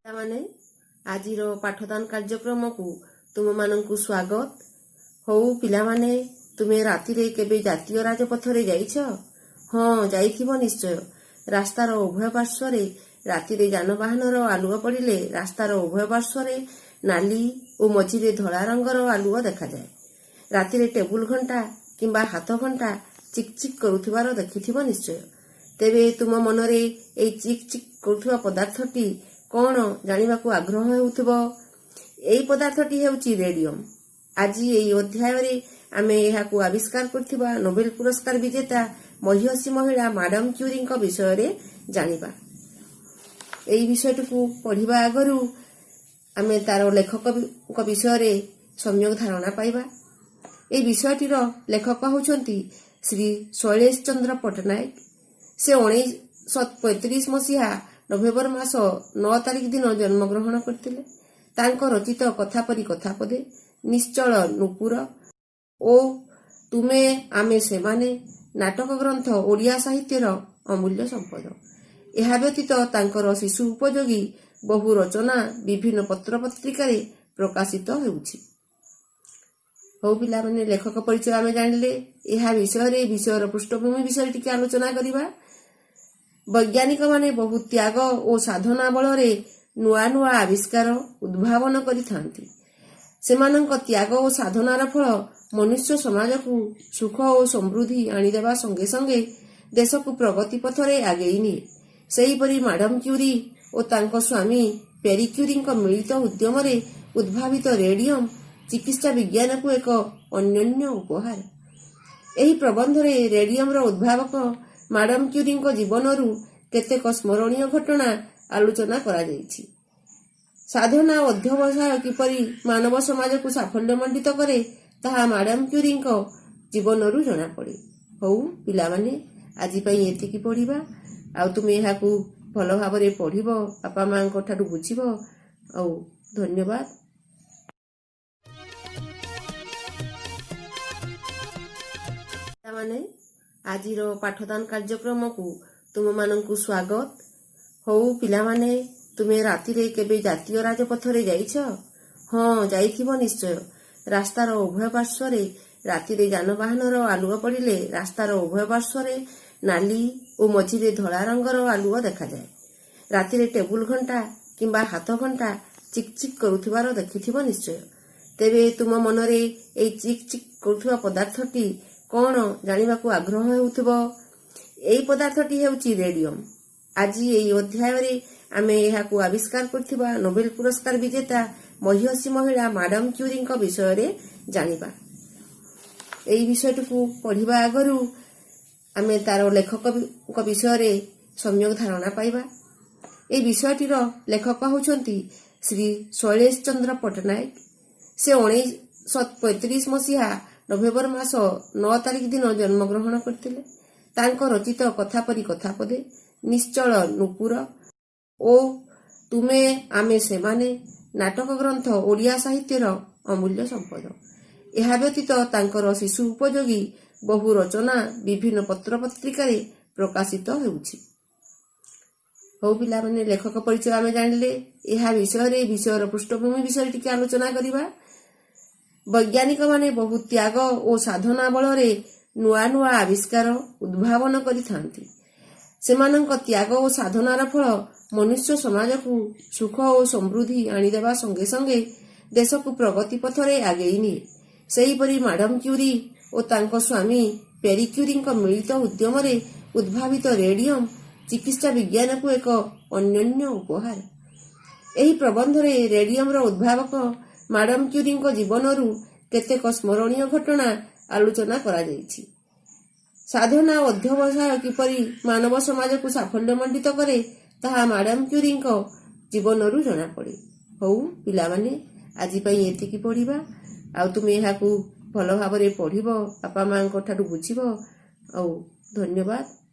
ପିଲାମାନେ, ଆଜିର ପାଠଦାନ କାର୍ଯ୍ୟକ୍ରମକୁ ତୁମମାନଙ୍କୁ ସ୍ୱାଗତ। ହଉ ପିଲାମାନେ, ତୁମେ ରାତିରେ କେବେ ଜାତୀୟ ରାଜପଥରେ ଯାଇଛ? ହଁ, ଯାଇଥିବ ନିଶ୍ଚୟ। ରାସ୍ତାର ଉଭୟ ପାର୍ଶ୍ୱରେ ରାତିରେ ଯାନବାହନର ଆଲୁଅ ପଡ଼ିଲେ ରାସ୍ତାର ଉଭୟ ପାର୍ଶ୍ୱରେ ନାଲି ଓ ମଝିରେ ଧଳା ରଙ୍ଗର ଆଲୁଅ ଦେଖାଯାଏ। ରାତିରେ ଟେବୁଲ ଘଣ୍ଟା କିମ୍ବା ହାତ ଘଣ୍ଟା ଚିକ୍ ଚିକ୍ କରୁଥିବାର ଦେଖିଥିବ ନିଶ୍ଚୟ। ତେବେ ତୁମ ମନରେ ଏଇ ଚିକ୍ ଚିକ୍ କରୁଥିବା ପଦାର୍ଥଟି କ'ଣ ଜାଣିବାକୁ ଆଗ୍ରହ ହେଉଥିବ। ଏହି ପଦାର୍ଥଟି ହେଉଛି ରେଡିୟମ। ଆଜି ଏହି ଅଧ୍ୟାୟରେ ଆମେ ଏହାକୁ ଆବିଷ୍କାର କରିଥିବା ନୋବେଲ ପୁରସ୍କାର ବିଜେତା ମହିୟସୀ ମହିଳା ମାଡାମ କ୍ୟୁରିଙ୍କ ବିଷୟରେ ଜାଣିବା। ଏହି ବିଷୟଟିକୁ ପଢ଼ିବା ଆଗରୁ ଆମେ ତାର ଲେଖକଙ୍କ ବିଷୟରେ ସମ୍ୟକ ଧାରଣା ପାଇବା। ଏହି ବିଷୟଟିର ଲେଖକ ହେଉଛନ୍ତି ଶ୍ରୀ ଶୈଳେଶ ଚନ୍ଦ୍ର ପଟ୍ଟନାୟକ। ସେ 1935 ମସିହା ନଭେମ୍ବର ମାସ 9 ତାରିଖ ଦିନ ଜନ୍ମଗ୍ରହଣ କରିଥିଲେ। ତାଙ୍କ ରଚିତ କଥା ପରି କଥା ପଦେ, ନିଶ୍ଚଳ ନୂପୁର ଓ ତୁମେ ଆମେ ସେମାନେ ନାଟକ ଗ୍ରନ୍ଥ ଓଡ଼ିଆ ସାହିତ୍ୟର ଅମୂଲ୍ୟ ସମ୍ପଦ। ଏହା ବ୍ୟତୀତ ତାଙ୍କର ଶିଶୁ ଉପଯୋଗୀ ବହୁ ରଚନା ବିଭିନ୍ନ ପତ୍ରପତ୍ରିକାରେ ପ୍ରକାଶିତ ହେଉଛି। ହଉ ପିଲାମାନେ, ଲେଖକ ପରିଚୟ ଆମେ ଜାଣିଲେ। ଏହା ବିଷୟରେ, ବିଷୟର ପୃଷ୍ଠଭୂମି ବିଷୟରେ ଟିକେ ଆଲୋଚନା କରିବା। ବୈଜ୍ଞାନିକମାନେ ବହୁ ତ୍ୟାଗ ଓ ସାଧନା ବଳରେ ନୂଆ ନୂଆ ଆବିଷ୍କାର, ଉଦ୍ଭାବନ କରିଥାନ୍ତି। ସେମାନଙ୍କ ତ୍ୟାଗ ଓ ସାଧନାର ଫଳ ମନୁଷ୍ୟ ସମାଜକୁ ସୁଖ ଓ ସମୃଦ୍ଧି ଆଣିଦେବା ସଙ୍ଗେ ସଙ୍ଗେ ଦେଶକୁ ପ୍ରଗତି ପଥରେ ଆଗେଇ ନିଏ। ସେହିପରି ମାଡାମ କ୍ୟୁରି ଓ ତାଙ୍କ ସ୍ୱାମୀ ପେରି କ୍ୟୁରିଙ୍କ ମିଳିତ ଉଦ୍ୟମରେ ଉଦ୍ଭାବିତ ରେଡିୟମ ଚିକିତ୍ସା ବିଜ୍ଞାନକୁ ଏକ ଅନନ୍ୟ ଉପହାର। ଏହି ପ୍ରବନ୍ଧରେ ରେଡିୟମର ଉଦ୍ଭାବକ ମାଡାମ କ୍ୟୁରିଙ୍କ ଜୀବନରୁ କେତେକ ସ୍ମରଣୀୟ ଘଟଣା ଆଲୋଚନା କରାଯାଇଛି। ସାଧନା ଓ ଅଧ୍ୟବସାୟ କିପରି ମାନବ ସମାଜକୁ ସାଫଲ୍ୟମଣ୍ଡିତ କରେ, ତାହା ମାଡାମ କ୍ୟୁରିଙ୍କ ଜୀବନରୁ ଜଣାପଡ଼େ। ହଉ ପିଲାମାନେ, ଆଜି ପାଇଁ ଏତିକି ପଢ଼ିବା। ଆଉ ତୁମେ ଏହାକୁ ଭଲ ଭାବରେ ପଢ଼ିବ, ବାପା ମାଙ୍କ ଠାରୁ ବୁଝିବ। ଆଉ ଧନ୍ୟବାଦ। ପିଲାମାନେ, ଆଜିର ପାଠଦାନ କାର୍ଯ୍ୟକ୍ରମକୁ ତୁମମାନଙ୍କୁ ସ୍ୱାଗତ। ହଉ ପିଲାମାନେ, ତୁମେ ରାତିରେ କେବେ ଜାତୀୟ ରାଜପଥରେ ଯାଇଛ? ହଁ, ଯାଇଥିବ ନିଶ୍ଚୟ। ରାସ୍ତାର ଉଭୟ ପାର୍ଶ୍ୱରେ ରାତିରେ ଯାନବାହନର ଆଲୁଅ ପଡ଼ିଲେ ରାସ୍ତାର ଉଭୟ ପାର୍ଶ୍ୱରେ ନାଲି ଓ ମଝିରେ ଧଳା ରଙ୍ଗର ଆଲୁଅ ଦେଖାଯାଏ। ରାତିରେ ଟେବୁଲ ଘଣ୍ଟା କିମ୍ବା ହାତ ଘଣ୍ଟା ଚିକ୍ ଚିକ୍ କରୁଥିବାର ଦେଖିଥିବ ନିଶ୍ଚୟ। ତେବେ ତୁମ ମନରେ ଏଇ ଚିକ୍ ଚିକ୍ କରୁଥିବା ପଦାର୍ଥଟି କ'ଣ ଜାଣିବାକୁ ଆଗ୍ରହ ହେଉଥିବ। ଏହି ପଦାର୍ଥଟି ହେଉଛି ରେଡିୟମ। ଆଜି ଏହି ଅଧ୍ୟାୟରେ ଆମେ ଏହାକୁ ଆବିଷ୍କାର କରିଥିବା ନୋବେଲ ପୁରସ୍କାର ବିଜେତା ମହିୟସୀ ମହିଳା ମାଡାମ କ୍ୟୁରିଙ୍କ ବିଷୟରେ ଜାଣିବା। ଏହି ବିଷୟଟିକୁ ପଢ଼ିବା ଆଗରୁ ଆମେ ତାର ଲେଖକଙ୍କ ବିଷୟରେ ସମ୍ୟକ ଧାରଣା ପାଇବା। ଏହି ବିଷୟଟିର ଲେଖକ ହେଉଛନ୍ତି ଶ୍ରୀ ଶୈଳେଶ ଚନ୍ଦ୍ର ପଟ୍ଟନାୟକ। ସେ 1935 ମସିହା ନଭେମ୍ବର ମାସ 9 ତାରିଖ ଦିନ ଜନ୍ମଗ୍ରହଣ କରିଥିଲେ। ତାଙ୍କ ରଚିତ କଥା ପରି କଥା ପଦେ, ନିଶ୍ଚଳ ନୂପୁର ଓ ତୁମେ ଆମେ ସେମାନେ ନାଟକ ଗ୍ରନ୍ଥ ଓଡ଼ିଆ ସାହିତ୍ୟର ଅମୂଲ୍ୟ ସମ୍ପଦ। ଏହା ବ୍ୟତୀତ ତାଙ୍କର ଶିଶୁ ଉପଯୋଗୀ ବହୁ ରଚନା ବିଭିନ୍ନ ପତ୍ରପତ୍ରିକାରେ ପ୍ରକାଶିତ ହେଉଛି। ହଉ ପିଲାମାନେ, ଲେଖକ ପରିଚୟ ଆମେ ଜାଣିଲେ। ଏହା ବିଷୟରେ, ବିଷୟର ପୃଷ୍ଠଭୂମି ବିଷୟରେ ଟିକେ ଆଲୋଚନା କରିବା। ବୈଜ୍ଞାନିକମାନେ ବହୁ ତ୍ୟାଗ ଓ ସାଧନା ବଳରେ ନୂଆ ନୂଆ ଆବିଷ୍କାର, ଉଦ୍ଭାବନ କରିଥାନ୍ତି। ସେମାନଙ୍କ ତ୍ୟାଗ ଓ ସାଧନାର ଫଳ ମନୁଷ୍ୟ ସମାଜକୁ ସୁଖ ଓ ସମୃଦ୍ଧି ଆଣିଦେବା ସଙ୍ଗେ ସଙ୍ଗେ ଦେଶକୁ ପ୍ରଗତି ପଥରେ ଆଗେଇ ନିଏ। ସେହିପରି ମାଡାମ କ୍ୟୁରି ଓ ତାଙ୍କ ସ୍ୱାମୀ ପେରି କ୍ୟୁରିଙ୍କ ମିଳିତ ଉଦ୍ୟମରେ ଉଦ୍ଭାବିତ ରେଡିୟମ ଚିକିତ୍ସା ବିଜ୍ଞାନକୁ ଏକ ଅନନ୍ୟ ଉପହାର। ଏହି ପ୍ରବନ୍ଧରେ ରେଡିୟମର ଉଦ୍ଭାବକ ମାଡାମ କ୍ୟୁରିଙ୍କ ଜୀବନରୁ କେତେକ ସ୍ମରଣୀୟ ଘଟଣା ଆଲୋଚନା କରାଯାଇଛି। ସାଧନା ଓ ଅଧ୍ୟବସାୟ କିପରି ମାନବ ସମାଜକୁ ସାଫଲ୍ୟମଣ୍ଡିତ କରେ, ତାହା ମାଡାମ କ୍ୟୁରିଙ୍କ ଜୀବନରୁ ଜଣାପଡ଼େ। ହଉ ପିଲାମାନେ, ଆଜି ପାଇଁ ଏତିକି ପଢ଼ିବା। ଆଉ ତୁମେ ଏହାକୁ ଭଲ ଭାବରେ ପଢ଼ିବ, ବାପା ମାଙ୍କ ଠାରୁ ବୁଝିବ। ଆଉ ଧନ୍ୟବାଦ।